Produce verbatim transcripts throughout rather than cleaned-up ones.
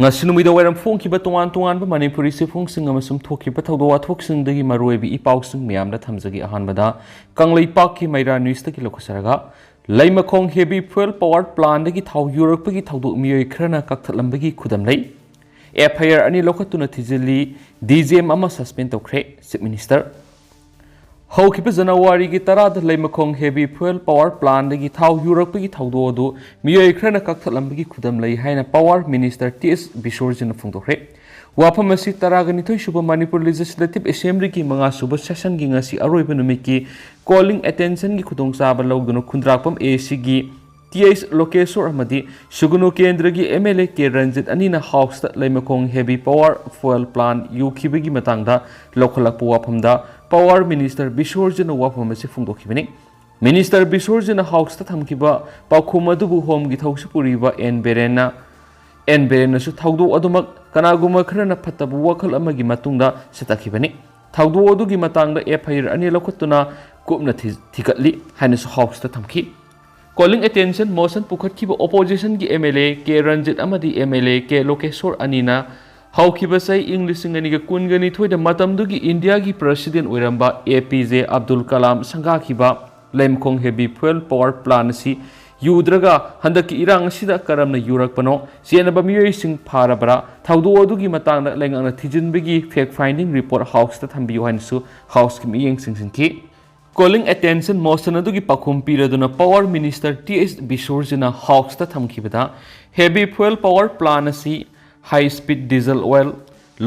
ꯉꯁꯤ ꯅꯨꯃꯤꯗꯥꯡ ꯋꯥꯏꯔꯝ ꯐꯣꯡꯈꯤꯕ ꯇꯣꯉꯥꯟ ꯇꯣꯉꯥꯟꯕ ꯃꯅꯤꯄꯨꯔꯤ ꯆꯦꯐꯣꯡꯁꯤꯡ ꯑꯃꯁꯨꯡ ꯊꯣꯛꯈꯤꯕ ꯊꯧꯗꯣꯛ ꯋꯥꯊꯣꯛꯁꯤꯡꯗꯒꯤ ꯃꯔꯨꯑꯣꯏꯕ ꯏ ꯄꯥꯎꯁꯤꯡ ꯃꯌꯥꯝꯗ ꯊꯝꯖꯒꯦ꯫ ꯑꯍꯥꯟꯕꯗ ꯀꯪꯂꯩꯄꯥꯛꯀꯤ ꯃꯩꯔꯥ ꯅ꯭ꯌꯨꯁꯇꯒꯤ ꯂꯧꯈꯠꯆꯔꯒ, ꯂꯩꯃꯈꯣꯡ ꯍꯦꯕꯤ ꯐ꯭ꯌꯨꯑꯦꯜ ꯄꯋꯥꯔ ꯄ꯭ꯂꯥꯟꯗꯒꯤ ꯊꯥꯎ ꯌꯨꯔꯛꯄꯒꯤ ꯊꯧꯗꯣꯛ ꯃꯤꯑꯣꯏ ꯈꯔꯅ ꯀꯛꯊꯠꯂꯝꯕꯒꯤ ꯈꯨꯗꯝ ꯂꯩ꯫ ꯑꯦꯐ ꯑꯥꯏ ꯑꯥꯔ ꯑꯅꯤ ꯂꯧꯈꯠꯇꯨꯅ ꯊꯤꯖꯤꯜꯂꯤ꯫ ꯗꯤ ꯖꯤ ꯑꯦꯝ ꯑꯃ ꯁꯁꯄꯦꯟ ꯇꯧꯈ꯭ꯔꯦ꯫ Chief minister. ꯍꯧꯈꯤꯕ ꯖꯅꯋꯥꯔꯤꯒꯤ ꯇꯔꯥꯗ ꯂꯩꯃꯈꯣꯡ ꯍꯦꯕꯤ ꯐ꯭ꯌꯨꯑꯦꯜ ꯄꯋꯥꯔ ꯄ꯭ꯂꯥꯟꯗꯒꯤ ꯊꯥꯎ ꯌꯨꯔꯛꯄꯒꯤ ꯊꯧꯗꯣꯛ ꯑꯗꯨ ꯃꯤꯑꯣꯏ ꯈꯔꯅ ꯀꯛꯊꯠꯂꯝꯕꯒꯤ ꯈꯨꯗꯝ ꯂꯩ ꯍꯥꯏꯅ ꯄꯋꯥꯔ ꯃꯤꯅꯤꯁꯇꯔ ꯇꯤ ꯑꯦꯁ ꯕꯤꯁꯣꯔꯖꯤꯅ ꯐꯣꯡꯗꯣꯛꯈ꯭ꯔꯦ꯫ ꯋꯥꯐꯝ ꯑꯁꯤ ꯇꯔꯥꯒ ꯅꯤꯊꯣꯏ ꯁꯨꯕ ꯃꯅꯤꯄꯨꯔ ꯂꯦꯖꯤꯁꯂꯦꯇꯤꯚ ꯑꯦꯁꯦꯝꯕ꯭ꯂꯤꯒꯤ ꯃꯉꯥ ꯁꯨꯕ ꯁꯦꯁꯟꯒꯤ ꯉꯁꯤ ꯑꯔꯣꯏꯕ ꯅꯨꯃꯤꯠꯀꯤ ꯀꯣꯂꯤꯡ ꯑꯦꯇꯦꯟꯁꯟꯒꯤ ꯈꯨꯗꯣꯡꯆꯥꯕ ꯂꯧꯗꯨꯅ ꯈꯨꯟꯗ꯭ꯔꯥꯛꯄꯝ ꯑꯦ ꯁꯤꯒꯤ ꯇꯤ ꯑꯩꯆ ꯂꯣꯀꯦꯁꯣꯔ ꯑꯃꯗꯤ ꯁꯨꯒꯅꯨ ꯀꯦꯟꯗ꯭ꯔꯒꯤ M L A K Ranjit ꯑꯅꯤꯅ ꯍꯥꯎꯁꯇ ꯂꯩꯃꯈꯣꯡ ꯍꯦꯕꯤ ꯄꯋꯥꯔ ꯐ꯭ꯌꯨꯑꯦꯜ ꯄ꯭ꯂꯥꯟ ꯌꯨꯈꯤꯕꯒꯤ ꯃꯇꯥꯡꯗ ꯂꯧꯈꯠꯂꯛꯄ ꯋꯥꯐꯝꯗ ꯄꯋꯥꯔ ꯃꯤꯅꯤꯁꯇꯔ ꯕꯤꯁꯣꯔꯖꯤꯅ ꯋꯥꯐꯝ ꯑꯁꯤ ꯐꯣꯡꯗꯣꯛꯈꯤꯕꯅꯤ꯫ ꯃꯤꯅꯤꯁꯇꯔ ꯕꯤꯁꯣꯔꯖꯤꯅ ꯍꯥꯎꯁꯇ ꯊꯝꯈꯤꯕ ꯄꯥꯎꯈꯨꯝ ꯑꯗꯨꯕꯨ ꯍꯣꯝꯒꯤ ꯊꯧꯁꯤ ꯄꯨꯔꯤꯕ ꯑꯦꯟ ꯕꯤꯔꯦꯟꯅ, ꯑꯦꯟ ꯕꯤꯔꯦꯟꯅꯁꯨ ꯊꯧꯗꯣꯛ ꯑꯗꯨꯃꯛ ꯀꯅꯥꯒꯨꯝꯕ ꯈꯔꯅ ꯐꯠꯇꯕ ꯋꯥꯈꯜ ꯑꯃꯒꯤ ꯃꯇꯨꯡꯗ ꯁꯦꯠꯇꯛꯈꯤꯕꯅꯤ꯫ ꯊꯧꯗꯣꯛ ꯑꯗꯨꯒꯤ ꯃꯇꯥꯡꯗ ꯑꯦꯐ ꯑꯥꯏ ꯑꯥꯔ ꯑꯅꯤ ꯂꯧꯈꯠꯇꯨꯅ ꯀꯨꯞꯅ ꯊꯤ-, ꯊꯤꯒꯠꯂꯤ ꯍꯥꯏꯅꯁꯨ ꯍꯥꯎꯁꯇ ꯊꯝꯈꯤ꯫ ꯀꯣꯂꯤꯡ ꯑꯦꯇꯦꯟꯁꯟ ꯃꯣꯁꯟ ꯄꯨꯈꯠꯈꯤꯕ ꯑꯣꯄꯣꯖꯤꯁꯟꯒꯤ M L A K Ranjit ꯑꯃꯗꯤ ꯑꯦꯝ ꯑꯦꯜ ꯑꯦ ꯀꯦ ꯂꯣꯀꯦꯁꯣꯔ ꯑꯅꯤꯅ ꯍꯧꯈꯤꯕ ꯆꯍꯤ ꯏꯪ ꯂꯤꯁꯤꯡ ꯑꯅꯤꯒ ꯀꯨꯟꯒ ꯅꯤꯊꯣꯏꯗ ꯃꯇꯝꯗꯨꯒꯤ ꯏꯟꯗꯤꯌꯥꯒꯤ ꯄ꯭ꯔꯁꯤꯗꯦꯟ ꯑꯣꯏꯔꯝꯕ ꯑꯦ ꯄꯤ ꯖꯦ ꯑꯕꯗꯨꯜ ꯀꯂꯥꯝ ꯁꯪꯒꯥꯈꯤꯕ ꯂꯩꯃꯈꯣꯡ ꯍꯦꯕꯤ ꯐ꯭ꯌꯨꯑꯦꯜ ꯄꯋꯥꯔ ꯄ꯭ꯂꯥꯟ ꯑꯁꯤ ꯌꯨꯗ꯭ꯔꯒ ꯍꯟꯗꯛꯀꯤ ꯏꯔꯥꯡ ꯑꯁꯤꯗ ꯀꯔꯝꯅ ꯌꯨꯔꯛꯄꯅꯣ, ꯆꯦꯟꯅꯕ ꯃꯤꯑꯣꯏꯁꯤꯡ ꯐꯥꯔꯕ꯭ꯔꯥ, ꯊꯧꯗꯣꯛ ꯑꯗꯨꯒꯤ ꯃꯇꯥꯡꯗ ꯂꯩꯉꯥꯛꯅ ꯊꯤꯖꯤꯟꯕꯒꯤ ꯐꯦꯛ ꯐꯥꯏꯟꯗꯤꯡ ꯔꯤꯄꯣꯔꯠ ꯍꯥꯎꯁꯇ ꯊꯝꯕꯤꯌꯨ ꯍꯥꯏꯅꯁꯨ ꯍꯥꯎꯁꯀꯤ ꯃꯤꯠꯌꯦꯡ ꯆꯤꯡꯁꯤꯟꯈꯤ꯫ ꯀꯣꯂꯤꯡ ꯑꯦꯇꯦꯟꯁꯟ ꯃꯣꯁꯟ ꯑꯗꯨꯒꯤ ꯄꯥꯎꯈꯨꯝ ꯄꯤꯔꯗꯨꯅ ꯄꯋꯥꯔ ꯃꯤꯅꯤꯁꯇꯔ ꯇꯤ ꯑꯩꯆ ꯕꯤꯁꯣꯔꯖꯤꯅ ꯍꯥꯎꯁꯇ ꯊꯝꯈꯤꯕꯗ, ꯍꯦꯕꯤ ꯐ꯭ꯌꯨꯑꯦꯜ ꯄꯋꯥꯔ ꯄ꯭ꯂꯥꯟ ꯑꯁꯤ ꯍꯥꯏ ꯁ꯭ꯄꯤꯗ ꯗꯤꯖꯜ ꯑꯣꯏꯜ,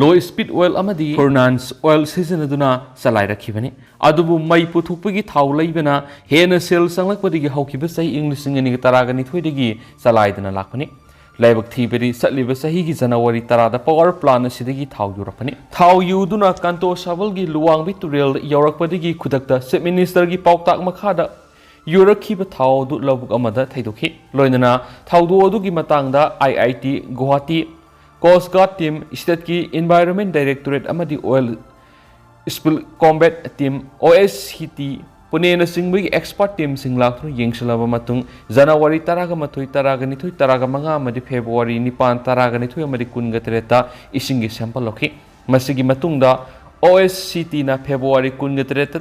ꯂꯣ ꯁ꯭ꯄꯤꯗ ꯑꯣꯏꯜ ꯑꯃꯗꯤ ꯐꯨꯔꯅꯥꯟꯁ ꯑꯣꯏꯜ ꯁꯤꯖꯤꯟꯅꯗꯨꯅ ꯆꯂꯥꯏꯔꯛꯈꯤꯕꯅꯤ꯫ ꯑꯗꯨꯕꯨ ꯃꯩ ꯄꯨꯊꯣꯛꯄꯒꯤ ꯊꯥꯎ ꯂꯩꯕꯅ ꯍꯦꯟꯅ ꯁꯦꯜ ꯆꯪꯂꯛꯄꯗꯒꯤ ꯍꯧꯈꯤꯕ ꯆꯍꯤ ꯏꯪ ꯂꯤꯁꯤꯡ ꯑꯅꯤꯒ ꯇꯔꯥꯒ ꯅꯤꯊꯣꯏꯗꯒꯤ ꯆꯂꯥꯏꯗꯨꯅ ꯂꯥꯛꯄꯅꯤ꯫ ꯂꯥꯏꯕꯛ ꯊꯤꯕꯗꯤ ꯆꯠꯂꯤꯕ ꯆꯍꯤꯒꯤ ꯖꯅꯋꯥꯔꯤ ꯇꯔꯥꯗ ꯄꯋꯥꯔ ꯄ꯭ꯂꯥꯟ ꯑꯁꯤꯗꯒꯤ ꯊꯥꯎ ꯌꯨꯔꯛꯄꯅꯤ꯫ ꯊꯥꯎ ꯌꯨꯗꯨꯅ ꯀꯟꯇꯣꯁꯥꯕꯜꯒꯤ ꯂꯨꯋꯥꯡꯕꯤ ꯇꯨꯔꯦꯜꯗ ꯌꯧꯔꯛꯄꯗꯒꯤ ꯈꯨꯗꯛꯇ ꯆꯤꯐ ꯃꯤꯅꯤꯁꯇꯔꯒꯤ ꯄꯥꯎꯇꯥꯛ ꯃꯈꯥꯗ ꯌꯨꯔꯛꯈꯤꯕ ꯊꯥꯎ ꯑꯗꯨ ꯂꯧꯕꯨꯛ ꯑꯃꯗ ꯊꯩꯗꯣꯛꯈꯤ꯫ ꯂꯣꯏꯅꯅ ꯊꯧꯗꯣꯛ ꯑꯗꯨꯒꯤ ꯃꯇꯥꯡꯗ ꯑꯥꯏ ꯑꯥꯏ ꯇꯤ ꯒꯨꯋꯥꯍꯥꯇꯤ, ꯀꯣꯁ ꯒꯥꯔꯗ ꯇꯤꯝ, ꯁ꯭ꯇꯦꯠꯀꯤ ꯏꯟꯚꯥꯏꯔꯣꯟꯃꯦꯟ ꯗꯥꯏꯔꯦꯛꯇꯣꯔꯦꯠ ꯑꯃꯗꯤ ꯑꯣꯏꯜ ꯁ꯭ꯄꯤꯜ ꯀꯣꯝꯕꯦꯠ ꯇꯤꯝ, ꯑꯣ ꯑꯦꯁ ꯁꯤ ꯇꯤ, ꯄꯨꯅꯦꯅꯆꯤꯡꯕꯒꯤ expert teamꯁꯤꯡ ꯂꯥꯛꯇꯨꯅ ꯌꯦꯡꯁꯤꯜꯂꯕ ꯃꯇꯨꯡ, ꯖꯅꯋꯥꯔꯤ ꯇꯔꯥꯒ ꯃꯥꯊꯣꯏ, ꯇꯔꯥꯒ ꯅꯤꯊꯣꯏ, ꯇꯔꯥꯒ ꯃꯉꯥ ꯑꯃꯗꯤ ꯐꯦꯕ꯭ꯔꯨꯋꯥꯔꯤ ꯅꯤꯄꯥꯟ, ꯇꯔꯥꯒ ꯅꯤꯊꯣꯏ ꯑꯃꯗꯤ ꯀꯨꯟꯒ ꯇꯔꯦꯠꯇ ꯏꯁꯤꯡꯒꯤ sample ꯂꯧꯈꯤ꯫ ꯃꯁꯤꯒꯤ ꯃꯇꯨꯡꯗ OSCTꯅ ꯐꯦꯕ꯭ꯔꯨꯋꯥꯔꯤ ꯀꯨꯟꯒ ꯇꯔꯦꯠꯇ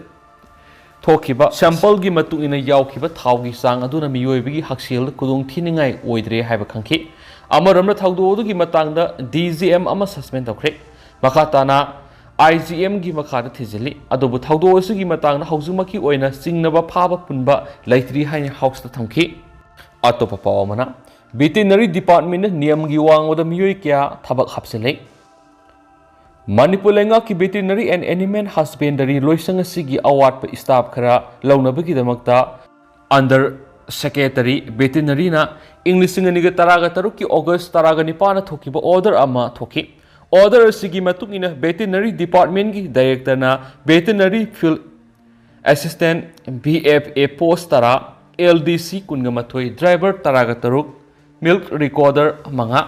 ꯊꯣꯛꯈꯤꯕ sampleꯒꯤ ꯃꯇꯨꯡ ꯏꯟꯅ ꯌꯥꯎꯈꯤꯕ ꯊꯥꯎꯒꯤ ꯆꯥꯡ ꯑꯗꯨꯅ ꯃꯤꯑꯣꯏꯕꯒꯤ ꯍꯛꯁꯦꯜꯗ ꯈꯨꯗꯣꯡ ꯊꯤꯅꯤꯡꯉꯥꯏ ꯑꯣꯏꯗ꯭ꯔꯦ ꯍꯥꯏꯕ ꯈꯪꯈꯤ꯫ ꯑꯃꯔꯣꯝꯗ ꯊꯧꯗꯣꯛ ꯑꯗꯨꯒꯤ ꯃꯇꯥꯡꯗ DGM ꯑꯃ suspend ꯇꯧꯈ꯭ꯔꯦ꯫ ꯃꯈꯥ ꯇꯥꯅ IGMꯒꯤ ꯃꯈꯥꯗ ꯊꯤꯖꯤꯜꯂꯤ꯫ ꯑꯗꯨꯕꯨ ꯊꯧꯗꯣꯛ ꯑꯁꯤꯒꯤ ꯃꯇꯥꯡꯗ ꯍꯧꯖꯤꯛꯃꯛꯀꯤ ꯑꯣꯏꯅ ꯆꯤꯡꯅꯕ ꯐꯥꯕ ꯄꯨꯟꯕ ꯂꯩꯇ꯭ꯔꯤ ꯍꯥꯏꯅ house ꯊꯝꯈꯤ꯫ ꯑꯇꯣꯞꯄ ꯄꯥꯎ ꯑꯃꯅ, Veterinary Departmentꯅ ꯅꯤꯌꯝꯒꯤ ꯋꯥꯡꯃꯗ ꯃꯤꯑꯣꯏ ꯀꯌꯥ ꯊꯕꯛ ꯍꯥꯞꯆꯤꯜꯂꯤ꯫ ꯃꯅꯤꯄꯨꯔ ꯂꯩꯉꯥꯛꯀꯤ Veterinary and Animal Husbandry ꯂꯣꯏꯁꯪ ꯑꯁꯤꯒꯤ ꯑꯋꯥꯠꯄ staff ꯈꯔ ꯂꯧꯅꯕꯒꯤꯗꯃꯛꯇ Under Secretary Veterinaryꯅ ꯏꯪ ꯂꯤꯁꯤꯡ ꯑꯅꯤꯒ ꯇꯔꯥꯒ ꯇꯔꯨꯛꯀꯤ August ꯇꯔꯥꯒ ꯅꯤꯄꯥꯟꯗ ꯊꯣꯛꯈꯤꯕ order ꯑꯃ ꯊꯣꯛꯈꯤ꯫ Order ꯑꯁꯤꯒꯤ ꯃꯇꯨꯡ ꯏꯟꯅ Veterinary Departmentꯀꯤ Directorꯅ Veterinary Field Assistant, VFA, post ꯇꯔꯥ, LDC ꯀꯨꯟꯒ ꯃꯥꯊꯣꯏ, driver ꯇꯔꯥꯒ ꯇꯔꯨꯛ, milk recorder ꯃꯉꯥ,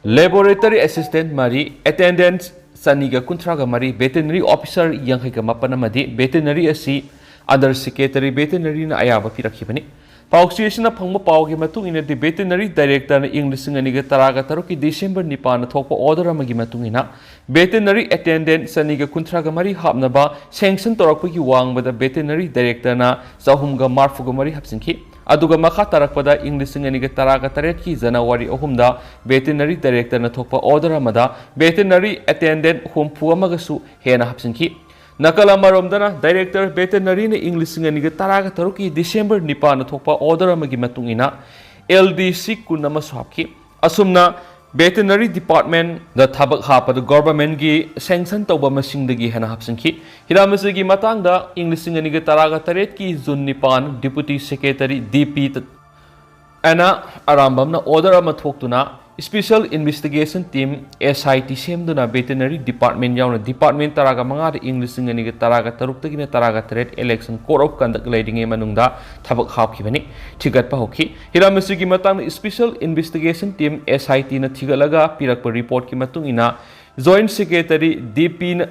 laboratory assistant ꯃꯔꯤ, attendant ꯆꯅꯤꯒ ꯀꯨꯟꯊ꯭ꯔꯥꯒ ꯃꯔꯤ, veterinary officer ꯌꯥꯡꯈꯩꯒ ꯃꯥꯄꯟ ꯑꯃꯗꯤ veterinary ꯑꯁꯤ Under Secretary Veterinaryꯅ ꯑꯌꯥꯕ ꯄꯤꯔꯛꯈꯤꯕꯅꯤ꯫ ꯄꯥꯎꯆꯦ ꯑꯁꯤꯅ ꯐꯪꯕ ꯄꯥꯎꯒꯤ ꯃꯇꯨꯡ ꯏꯟꯅꯗꯤ, Veterinary Directorꯅ ꯏꯪ ꯂꯤꯁꯤꯡ ꯑꯅꯤꯒ ꯇꯔꯥꯒ ꯇꯔꯨꯛꯀꯤ December ꯅꯤꯄꯥꯟꯗ ꯊꯣꯛꯄ order ꯑꯃꯒꯤ ꯃꯇꯨꯡ ꯏꯟꯅ, veterinary attendant ꯆꯅꯤꯒ ꯀꯨꯟꯊ꯭ꯔꯥꯒ ꯃꯔꯤ ꯍꯥꯞꯅꯕ sanction ꯇꯧꯔꯛꯄꯒꯤ ꯋꯥꯡꯃꯗ Veterinary Directorꯅ ꯆꯍꯨꯝꯒ ꯃꯔꯤꯐꯨꯒ ꯃꯔꯤ ꯍꯥꯞꯆꯤꯟꯈꯤ꯫ ꯑꯗꯨꯒ ꯃꯈꯥ ꯇꯥꯔꯛꯄꯗ ꯏꯪ ꯂꯤꯁꯤꯡ ꯑꯅꯤꯒ ꯇꯔꯥꯒ ꯇꯔꯦꯠꯀꯤ January ꯑꯍꯨꯝꯗ Veterinary Directorꯅ ꯊꯣꯛꯄ order ꯑꯃꯗ veterinary attendant ꯍꯨꯝꯐꯨ ꯑꯃꯒꯁꯨ ꯍꯦꯟꯅ ꯍꯥꯞꯆꯤꯟꯈꯤ꯫ ꯅꯥꯀꯜ ꯑꯃꯔꯣꯝꯗꯅ, Director Veterinaryꯅ ꯏꯪ ꯂꯤꯁꯤꯡ ꯑꯅꯤꯒ ꯇꯔꯥꯒ ꯇꯔꯨꯛꯀꯤ December ꯅꯤꯄꯥꯟꯗ ꯊꯣꯛꯄ order ꯑꯃꯒꯤ ꯃꯇꯨꯡ ꯏꯟꯅ, LDC ꯀꯨꯟ ꯑꯃꯁꯨ ꯍꯥꯞꯈꯤ꯫ ꯑꯁꯨꯝꯅ, Veterinary Departmentꯗ ꯊꯕꯛ ꯍꯥꯞꯄꯗ governmentꯀꯤ sanction ꯇꯧꯕ ꯃꯁꯤꯡꯗꯒꯤ ꯍꯦꯟꯅ ꯍꯥꯞꯆꯤꯟꯈꯤ꯫ ꯍꯤꯔꯝ ꯑꯁꯤꯒꯤ ꯃꯇꯥꯡꯗ ꯏꯪ ꯂꯤꯁꯤꯡ ꯑꯅꯤꯒ ꯇꯔꯥꯒ ꯇꯔꯦꯠꯀꯤ June ꯅꯤꯄꯥꯟ, Deputy Secretary DP ꯑꯦꯅꯥ ꯑꯔꯥꯝꯕꯝꯅ order ꯑꯃ ꯊꯣꯛꯇꯨꯅ, Special Investigation Team, SIT, ꯁꯦꯝꯗꯨꯅ Veterinary Department ꯌꯥꯎꯅ department ꯇꯔꯥꯒ ꯃꯉꯥꯗ ꯏꯪ ꯂꯤꯁꯤꯡ ꯑꯅꯤꯒ ꯇꯔꯥꯒ ꯇꯔꯨꯛꯇꯒꯤꯅ ꯇꯔꯥꯒ ꯇꯔꯦꯠ election code of conduct ꯂꯩꯔꯤꯉꯩ ꯃꯅꯨꯡꯗ ꯊꯕꯛ ꯍꯥꯞꯈꯤꯕꯅꯤ꯫ ꯊꯤꯒꯠꯄ ꯍꯧꯈꯤ꯫ ꯍꯤꯔꯝ ꯑꯁꯤꯒꯤ ꯃꯇꯥꯡꯗ Special Investigation Team, SITꯅ ꯊꯤꯒꯠꯂꯒ ꯄꯤꯔꯛꯄ reportꯀꯤ ꯃꯇꯨꯡ ꯏꯟꯅ, Joint Secretary DPꯅ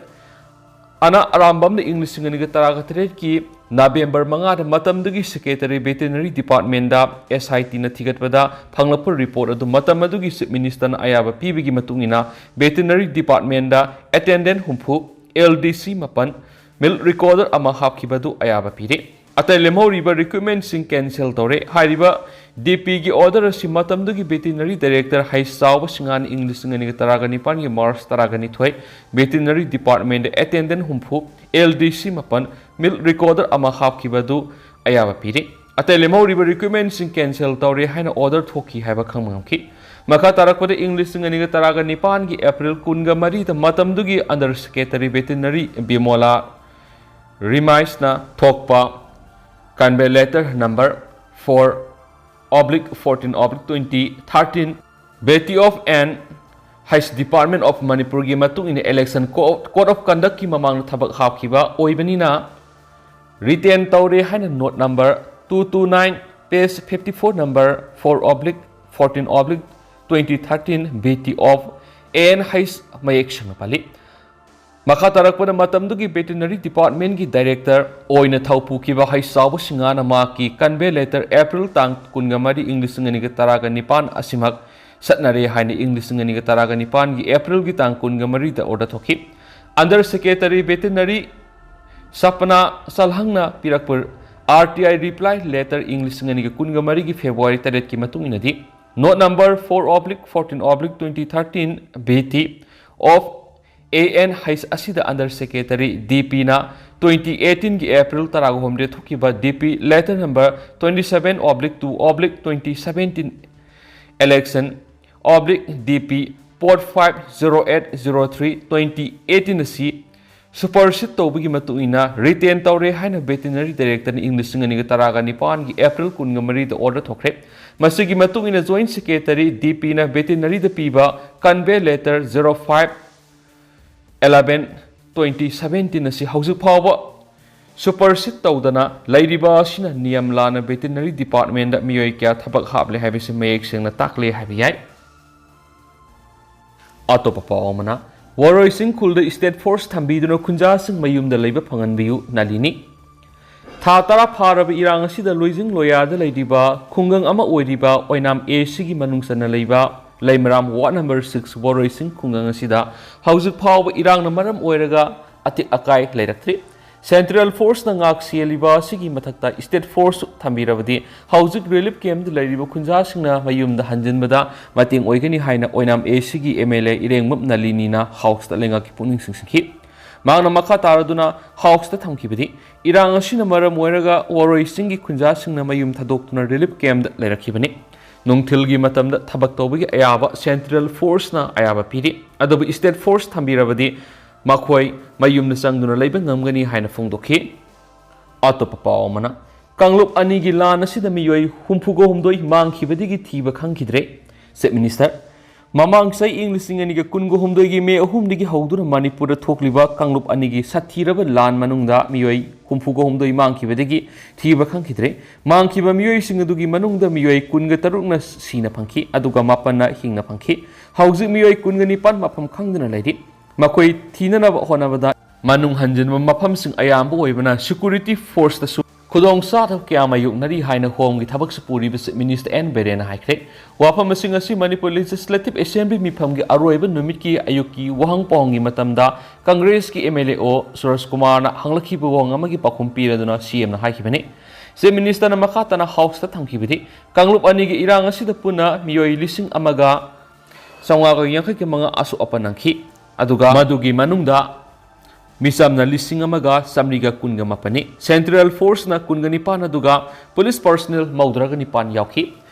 ꯑꯅ ꯑꯔꯥꯝꯕꯝꯅ ꯏꯪ ꯂꯤꯁꯤꯡ ꯑꯅꯤꯒ ꯇꯔꯥꯒ ꯇꯔꯦꯠꯀꯤ ꯅꯕꯦꯝꯕꯔ ꯃꯉꯥꯗ ꯃꯇꯝꯗꯨꯒꯤ Secretary Veterinary Departmentꯗ S I Tꯅ ꯊꯤꯒꯠꯄꯗ ꯐꯪꯂꯛꯄ report ꯑꯗꯨ ꯃꯇꯝ ꯑꯗꯨꯒꯤ Chief Ministerꯅ ꯑꯌꯥꯕ ꯄꯤꯕꯒꯤ ꯃꯇꯨꯡ ꯏꯟꯅ Veterinary Departmentꯗ attendant ꯍꯨꯝꯐꯨ, L D C ꯃꯥꯄꯟ, milk recorder ꯑꯃ ꯍꯥꯞꯈꯤꯕ ꯑꯗꯨ ꯑꯌꯥꯕ ꯄꯤꯔꯦ꯫ ꯑꯇꯩ ꯂꯦꯝꯍꯧꯔꯤꯕ recruitmentꯁꯤꯡ cancel ꯇꯧꯔꯦ꯫ ꯍꯥꯏꯔꯤꯕ DPꯒꯤ order ꯑꯁꯤ ꯃꯇꯝꯗꯨꯒꯤ Veterinary Director ꯍꯩꯁ ꯆꯥꯎꯕ ꯁꯤꯡꯍꯥꯅ ꯏꯪ ꯂꯤꯁꯤꯡ ꯑꯅꯤꯒ ꯇꯔꯥꯒ ꯅꯤꯄꯥꯟꯒꯤ March ꯇꯔꯥꯒ ꯅꯤꯊꯣꯏ Veterinary Departmentꯗ attendant ꯍꯨꯝꯐꯨ, L D C ꯃꯥꯄꯟ, milk recorder ꯑꯃ ꯍꯥꯞꯈꯤꯕ ꯑꯗꯨ ꯑꯌꯥꯕ ꯄꯤꯔꯤ꯫ ꯑꯇꯩ ꯂꯦꯝꯍꯧꯔꯤꯕ recruitmentꯁꯤꯡ cancel ꯇꯧꯔꯦ ꯍꯥꯏꯅ order ꯊꯣꯛꯈꯤ ꯍꯥꯏꯕ ꯈꯪꯕ ꯉꯝꯈꯤ꯫ ꯃꯈꯥ ꯇꯥꯔꯛꯄꯗ ꯏꯪ ꯂꯤꯁꯤꯡ ꯑꯅꯤꯒ ꯇꯔꯥꯒ ꯅꯤꯄꯥꯟꯒꯤ April ꯀꯨꯟꯒ ꯃꯔꯤꯗ ꯃꯇꯝꯗꯨꯒꯤ Under Secretary Veterinary ꯕꯤꯃꯣꯂꯥ ꯔꯤꯃꯥꯏꯁꯅ ꯊꯣꯛꯄ convening letter number four oblique fourteen oblique twenty thirteen, Beti of and High Department of Manipurꯒꯤ ꯃꯇꯨꯡ ꯏꯟꯅ election co-, code of conductꯀꯤ ꯃꯃꯥꯡꯗ ꯊꯕꯛ ꯍꯥꯞꯈꯤꯕ ꯑꯣꯏꯕꯅꯤꯅ retain ꯇꯧꯔꯦ ꯍꯥꯏꯅ note number two two nine, page fifty four, number four oblique fourteen oblique twenty thirteen, Beti of and High ꯃꯌꯦꯛ ꯁꯦꯡꯅ ꯄꯜꯂꯤ꯫ ꯃꯈꯥ ꯇꯥꯔꯛꯄꯗ ꯃꯇꯝꯗꯨꯒꯤ Veterinary Departmentꯀꯤ Director ꯑꯣꯏꯅ ꯊꯧ ꯄꯨꯈꯤꯕ ꯍꯩꯁ ꯆꯥꯎꯕ ꯁꯤꯡꯍꯥꯅ ꯃꯍꯥꯛꯀꯤ convening letter April ꯇꯥꯡ ꯀꯨꯟꯒ ꯃꯔꯤ ꯏꯪ ꯂꯤꯁꯤꯡ ꯑꯅꯤꯒ ꯇꯔꯥꯒ ꯅꯤꯄꯥꯟ ꯑꯁꯤꯃꯛ ꯆꯠꯅꯔꯦ ꯍꯥꯏꯅ ꯏꯪ ꯂꯤꯁꯤꯡ ꯑꯅꯤꯒ ꯇꯔꯥꯒ ꯅꯤꯄꯥꯟꯒꯤ Aprilꯒꯤ ꯇꯥꯡ ꯀꯨꯟꯒ ꯃꯔꯤꯗ order ꯊꯣꯛꯈꯤ꯫ Under Secretary Veterinary ꯁꯄꯅꯥ ꯆꯜꯍꯪꯅ ꯄꯤꯔꯛꯄ R T I reply letter ꯏꯪ ꯂꯤꯁꯤꯡ ꯑꯅꯤꯒ ꯀꯨꯟꯒ ꯃꯔꯤꯒꯤ February ꯇꯔꯦꯠꯀꯤ ꯃꯇꯨꯡ ꯏꯟꯅꯗꯤ, note number four oblique fourteen oblique twenty thirteen, Beti of A and High ꯑꯁꯤꯗ Under Secretary DPꯅ twenty eighteenꯒꯤ April ꯇꯔꯥꯒ ꯍꯨꯝꯗꯣꯏ ꯊꯣꯛꯈꯤꯕ DP letter number twenty seven oblique two oblique twenty seventeen election oblique DP four five zero eight zero three twenty eighteen ꯑꯁꯤ supersede ꯇꯧꯕꯒꯤ ꯃꯇꯨꯡ ꯏꯟꯅ retain ꯇꯧꯔꯦ ꯍꯥꯏꯅ Veterinary Directorꯅ ꯏꯪ ꯂꯤꯁꯤꯡ ꯑꯅꯤꯒ ꯇꯔꯥꯒ ꯅꯤꯄꯥꯟꯒꯤ April ꯀꯨꯟꯒ ꯃꯔꯤꯗ order ꯊꯣꯛꯈ꯭ꯔꯦ꯫ ꯃꯁꯤꯒꯤ ꯃꯇꯨꯡ ꯏꯟꯅ Joint Secretary DPꯅ Veterinary ꯗ ꯄꯤꯕ convening letter zero five eleven twenty seventeen ꯑꯁꯤ ꯍꯧꯖꯤꯛ ꯐꯥꯎꯕ supersede ꯇꯧꯗꯅ ꯂꯩꯔꯤꯕ ꯑꯁꯤꯅ ꯅꯤꯌꯝ ꯂꯥꯟꯅ Veterinary Departmentꯗ ꯃꯤꯑꯣꯏ ꯀꯌꯥ ꯊꯕꯛ ꯍꯥꯞꯂꯦ ꯍꯥꯏꯕꯁꯤ ꯃꯌꯦꯛ ꯁꯦꯡꯅ ꯇꯥꯛꯂꯦ ꯍꯥꯏꯕ ꯌꯥꯏ꯫ ꯑꯇꯣꯞꯄ ꯄꯥꯎ ꯑꯃꯅ, ꯋꯥꯔꯣꯏꯁꯤꯡ ꯈꯨꯜꯗ state force ꯊꯝꯕꯤꯗꯨꯅ ꯈꯨꯟꯖꯥꯁꯤꯡ ꯃꯌꯨꯝꯗ ꯂꯩꯕ ꯐꯪꯍꯟꯕꯤꯌꯨ ꯅꯥꯂꯤꯅꯤ꯫ ꯊꯥ ꯇꯔꯥ ꯐꯥꯔꯕ ꯏꯔꯥꯡ ꯑꯁꯤꯗ ꯂꯣꯏꯖꯤꯡ ꯂꯣꯌꯥꯗ ꯂꯩꯔꯤꯕ ꯈꯨꯡꯒꯪ ꯑꯃ ꯑꯣꯏꯔꯤꯕ ꯑꯣꯏꯅꯥꯝ A Cꯒꯤ ꯃꯅꯨꯡ ꯆꯟꯅ ꯂꯩꯕ ꯂꯩꯃꯔꯥꯝ ward number six ꯋꯥꯔꯣꯏꯁꯤꯡ ꯈꯨꯡꯒꯪ ꯑꯁꯤꯗ ꯍꯧꯖꯤꯛ ꯐꯥꯎꯕ ꯏꯔꯥꯡꯅ ꯃꯔꯝ ꯑꯣꯏꯔꯒ ꯑꯇꯦꯛ ꯑꯀꯥꯏ ꯂꯩꯔꯛꯇ꯭ꯔꯤ꯫ Central Forceꯅ ꯉꯥꯛ ꯁꯦꯜꯂꯤꯕ ꯑꯁꯤꯒꯤ ꯃꯊꯛꯇ state force ꯊꯝꯕꯤꯔꯕꯗꯤ ꯍꯧꯖꯤꯛ relief campꯗ ꯂꯩꯔꯤꯕ ꯈꯨꯟꯖꯥꯁꯤꯡꯅ ꯃꯌꯨꯝꯗ ꯍꯟꯖꯤꯟꯕꯗ ꯃꯇꯦꯡ ꯑꯣꯏꯒꯅꯤ ꯍꯥꯏꯅ ꯑꯣꯏꯅꯥꯝ A Cꯒꯤ M L A ꯏꯔꯦꯡꯕꯝ ꯅꯥꯂꯤꯅꯤꯅ Houseꯇ ꯂꯩꯉꯥꯛꯀꯤ ꯄꯨꯛꯅꯤꯡ ꯆꯤꯡꯁꯤꯟꯈꯤ꯫ ꯃꯍꯥꯛꯅ ꯃꯈꯥ ꯇꯥꯔꯗꯨꯅ Houseꯇ ꯊꯝꯈꯤꯕꯗꯤ, ꯏꯔꯥꯡ ꯑꯁꯤꯅ ꯃꯔꯝ ꯑꯣꯏꯔꯒ ꯋꯥꯔꯣꯏꯁꯤꯡꯒꯤ ꯈꯨꯟꯖꯥꯁꯤꯡꯅ ꯃꯌꯨꯝ ꯊꯥꯗꯣꯛꯇꯨꯅ relief campꯗ ꯂꯩꯔꯛꯈꯤꯕꯅꯤ꯫ ꯅꯨꯡꯊꯤꯜꯒꯤ ꯃꯇꯝꯗ ꯊꯕꯛ ꯇꯧꯕꯒꯤ ꯑꯌꯥꯕ Central Forceꯅ ꯑꯌꯥꯕ ꯄꯤꯔꯤ, ꯑꯗꯨꯕꯨ state force ꯊꯝꯕꯤꯔꯕꯗꯤ ꯃꯈꯣꯏ ꯃꯌꯨꯝꯗ ꯆꯪꯗꯨꯅ ꯂꯩꯕ ꯉꯝꯒꯅꯤ ꯍꯥꯏꯅ ꯐꯣꯡꯗꯣꯛꯈꯤ꯫ ꯑꯇꯣꯞꯄ ꯄꯥꯎ ꯑꯃꯅ, ꯀꯥꯡꯂꯨꯞ ꯑꯅꯤꯒꯤ ꯂꯥꯟ ꯑꯁꯤꯗ ꯃꯤꯑꯣꯏ ꯍꯨꯝꯐꯨꯒ ꯍꯨꯝꯗꯣꯏ ꯃꯥꯡꯈꯤꯕꯗꯒꯤ ꯊꯤꯕ ꯈꯪꯈꯤꯗ꯭ꯔꯦ꯫ Chief Minister, ꯃꯃꯥꯡ ꯆꯍꯤ ꯏꯪ ꯂꯤꯁꯤꯡ ꯑꯅꯤꯒ ꯀꯨꯟꯒ ꯍꯨꯝꯗꯣꯏꯒꯤ May ꯑꯍꯨꯝꯗꯒꯤ ꯍꯧꯗꯨꯅ ꯃꯅꯤꯄꯨꯔꯗ ꯊꯣꯛꯂꯤꯕ ꯀꯥꯡꯂꯨꯞ ꯑꯅꯤꯒꯤ ꯁꯥꯊꯤꯔꯕ ꯂꯥꯟ ꯃꯅꯨꯡꯗ ꯃꯤꯑꯣꯏ ꯍꯨꯝꯐꯨꯒ ꯍꯨꯝꯗꯣꯏ ꯃꯥꯡꯈꯤꯕꯗꯒꯤ ꯊꯤꯕ ꯈꯪꯈꯤꯗ꯭ꯔꯦ꯫ ꯃꯥꯡꯈꯤꯕ ꯃꯤꯑꯣꯏꯁꯤꯡ ꯑꯗꯨꯒꯤ ꯃꯅꯨꯡꯗ ꯃꯤꯑꯣꯏ ꯀꯨꯟꯒ ꯇꯔꯨꯛꯅ ꯁꯤꯅ ꯐꯪꯈꯤ, ꯑꯗꯨꯒ ꯃꯥꯄꯟꯅ ꯍꯤꯡꯅ ꯐꯪꯈꯤ꯫ ꯍꯧꯖꯤꯛ ꯃꯤꯑꯣꯏ ꯀꯨꯟꯒ ꯅꯤꯄꯥꯟ ꯃꯐꯝ ꯈꯪꯗꯅ ꯂꯩꯔꯤ꯫ ꯃꯈꯣꯏ ꯊꯤꯅꯅꯕ ꯍꯣꯠꯅꯕꯗ ꯃꯅꯨꯡ ꯍꯟꯖꯤꯟꯕ ꯃꯐꯝꯁꯤꯡ ꯑꯌꯥꯝꯕ ꯑꯣꯏꯕꯅ security forceꯇꯁꯨ ꯈꯨꯗꯣꯡ ꯆꯥꯗꯕ ꯀꯌꯥ ꯃꯥꯌꯣꯛꯅꯔꯤ ꯍꯥꯏꯅ ꯍꯣꯝꯒꯤ ꯊꯕꯛꯁꯨ ꯄꯨꯔꯤꯕ Chief Minister N ꯕꯤꯔꯦꯟꯅ ꯍꯥꯏꯈ꯭ꯔꯦ꯫ ꯋꯥꯐꯝꯁꯤꯡ ꯑꯁꯤ ꯃꯅꯤꯄꯨꯔ Legislative Assembly ꯃꯤꯐꯝꯒꯤ ꯑꯔꯣꯏꯕ ꯅꯨꯃꯤꯠꯀꯤ ꯑꯌꯨꯛꯀꯤ ꯋꯥꯍꯪ ꯄꯥꯎꯍꯪꯒꯤ ꯃꯇꯝꯗ Congressꯀꯤ M L A O ꯁꯨꯔꯖ ꯀꯨꯃꯥꯔꯅ ꯍꯪꯂꯛꯈꯤꯕ ꯋꯥꯍꯪ ꯑꯃꯒꯤ ꯄꯥꯎꯈꯨꯝ ꯄꯤꯔꯗꯨꯅ CMꯅ ꯍꯥꯏꯈꯤꯕꯅꯤ꯫ Chief Ministerꯅ ꯃꯈꯥ ꯇꯥꯅ Houseꯇ ꯊꯝꯈꯤꯕꯗꯤ, ꯀꯥꯡꯂꯨꯞ ꯑꯅꯤꯒꯤ ꯏꯔꯥꯡ ꯑꯁꯤꯗ ꯄꯨꯟꯅ ꯃꯤꯑꯣꯏ ꯂꯤꯁꯤꯡ ꯑꯃꯒ ꯆꯥꯝꯃꯉꯥꯒ ꯌꯥꯡꯈꯩꯒ ꯃꯉꯥ ꯑꯁꯣꯛ ꯑꯄꯟ ꯅꯪꯈꯤ, ꯑꯗꯨꯒ ꯃꯗꯨꯒꯤ ꯃꯅꯨꯡꯗ ꯃꯤꯆꯝꯅ ꯂꯤꯁꯤꯡ ꯑꯃꯒ ꯆꯥꯃꯔꯤꯒ ꯀꯨꯟꯒ ꯃꯥꯄꯟꯅꯤ꯫ Central Forceꯅ ꯀꯨꯟꯒ ꯅꯤꯄꯥꯟ, ꯑꯗꯨꯒ police personnel ꯃꯧꯗ꯭ꯔꯥꯒ ꯅꯤꯄꯥꯟ ꯌꯥꯎꯈꯤ꯫